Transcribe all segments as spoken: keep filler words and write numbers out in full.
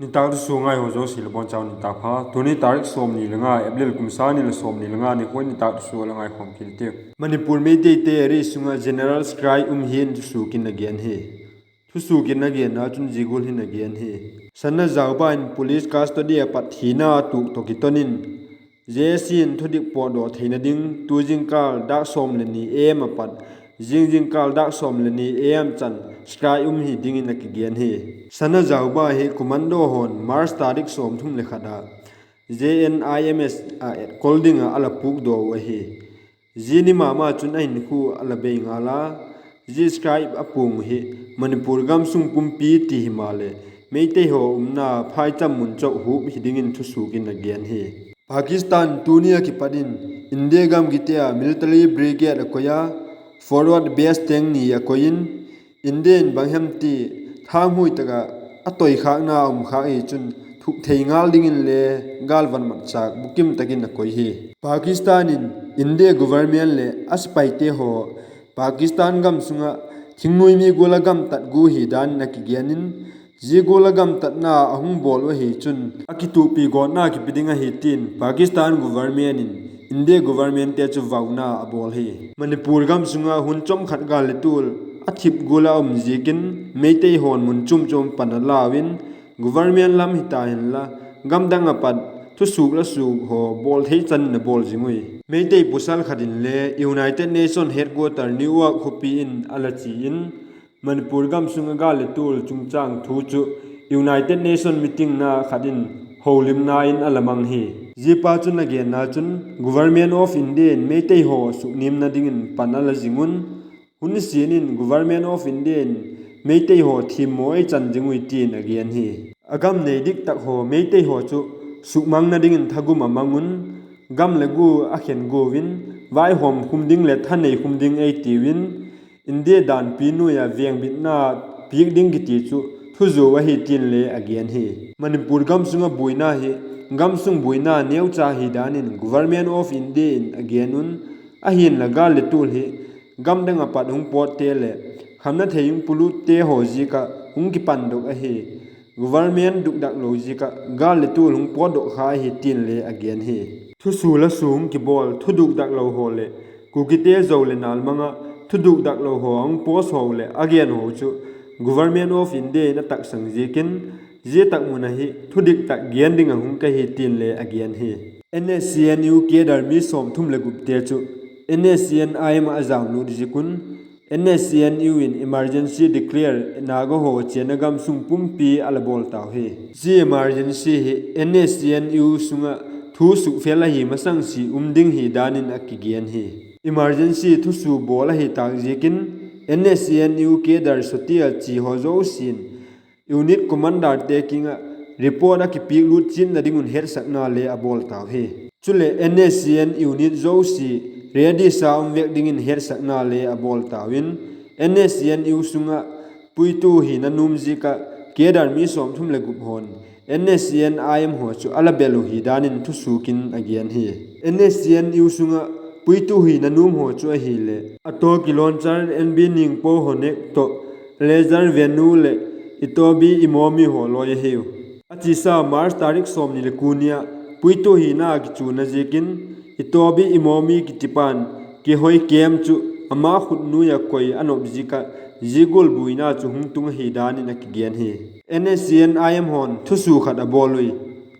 Nitâk thusua ngai haw zosia le bawn chau nitâk pha. Tuni tarik sawmni le nga April kum sâng ni le sawmni le nga nikhua nitâk thusua la ngaikhawm kit tiu. Manipur Meiteite ri sung ah general strike um hi'n thusua kin a gen hi. Thusua kin a genna chun zia gual hin a gen hi. Sanajaoba in police custody ah pat thina tuk tawh kiton in, J A C in thudik pawtdawk theina ding tu zingkâl dâk sawm le ni A M a pat zing zingkâl dâk sawm le ni A M chan strike um hi dingin a kigen hi. Sanajaoba hi commando haw'n March tarik sawmthum le khat ah J N I M S ah etkol ding ah a la pukdaw uh ahi. Zia ni ma ma chun a hinkhua a la bei ngal a, zia strike a puang uh hi Manipur gamsung pumpi ti himaleh Meitei haw umna phaicham mun chauh hup hi dingin thusua kin a gen hi. Pakistan tuni a kipat in India gamgite ah military brigade a koi a, forward base teng ni a koi in, India in bang hem ti thanghui tak ah a toikhâkna a um khâk hi chun thuk thei ngal dingin le gâlvan matchâk bukim tak in a koi hi. Pakistan in India government leh a sipaite haw Pakistan gamsung ah thingnuai mi gual a gamtat gua hi dan in a kigen in, zia gual a gamtatna a hung bawl uh ahi chun a kituakpi gawtna kipe ding ahi tin Pakistan government in India governmentte chu vauna a bawl hi. Manipur gamsung ah hun chawm khat gâl le tual a thip gual a um ziakin Meitei haw'n mun chuam chuam pan a lau in, government lam hita hinla, gamdang ah pat thusua la suak haw bawl thei chan in a bawl zing ui. Meitei pawsal khat in le United Nation headquarter New York khawpi in a la chia in, Manipur gamsung ah gâl le tual chungchâng thu chu United Nation meeting na khat in holimna in a la mang hi. Zia pa chun a genna chun Government of India in Meitei haw sukniamna dingin pan a la zing un, hun sian in Government of India in Meitei haw thiammaw ei chan zing ui tin a gen hi. A gam nei dik tak haw Meitei haw chu sukmangna dingin thagum a mang un, gam leh gua a khen guau in, vaihawm khum ding leh thanei khum ding ei tiu in, India danpi nuai ah vengbitna piak ding kiti chu thuzuau ahi tin le a gen hi. Manipur gamsung ah buaina hi gamsung buaina neucha hi dan in Government of India in a gen un, ahinla gâl le tual hi gamdang ah pat hung pawtte leh khamna thei hung pulutte haw ziak ah hung kipandok ahi. Government dukdak lo ziak ah gâl leh tual hung pawtdok kha ahi tin le a gen hi. Thusua la suak hung kibawl thudukdak lo haw leh Kukite Zo leh Nalmang ah thudukdak lo haw hung post haw leh a gen haw chu Government of India in a taksang ziakin, zia tak mun ah hi thudik tak gen ding ah hung ka hi tin le a gen hi. N S C N U cadre mi sawmthum leh gupte chu N S C N I M ah a jamlut ziak un, N S C N U in emergency declare Naga haw chiana gamsung pumpi a la bawl tau hi. Zia emergency hi N S C N U sung ah thu sukfel ahi masang sia um ding hi dan in a kigen hi. Emergency thusua bawl ahi tâk ziakin N S C N U cadre sawti ah chia haw zosia'n unit commanderte kiang ah report a kipiaklut chiatna ding un hetsakna le a bawl tau hi. Chuleh N S C N unit zosia ready sa um vek dingin hetsakna le a bawl tau in, N S C N U sung ah puitu hina nuam ziak ah cadre mi sawmthum leh gup haw'n N S C N I M haw chu a la bel uh hi dan in thusuak in a gen hi. N S C N U sung ah puitu hina nuam haw chu ahileh Atawki Lonchar, N B Ningpo Honek tawh Elijah Venu leh Itobi Imomi haw lawi ahiu. A chiasa March tarik sawmni leh kua ni ah puitu hina kichuna ziakin Itobi Imomi kitipa'n kihoi kem chu ama khut nuai ah koi a nop ziak ah zia gual buaina chu hung tung ahi dan in a kigen hi. N S C N I M haw'n thusua khat a bawl ui.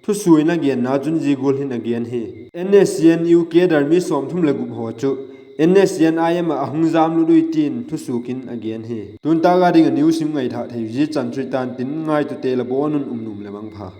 Thusua in a genna chun zia gual hin a gen hi. N S C N U cadre mi sawmthum leh gup haw chu N S C N I M ah a hung jamlut ui tin thusuak in a gen hi. Tu'n tâk a ding ah news sim ngaithâk thei zia chan chu i tan tin ngaitute la bawn un um nuam leh mangpha.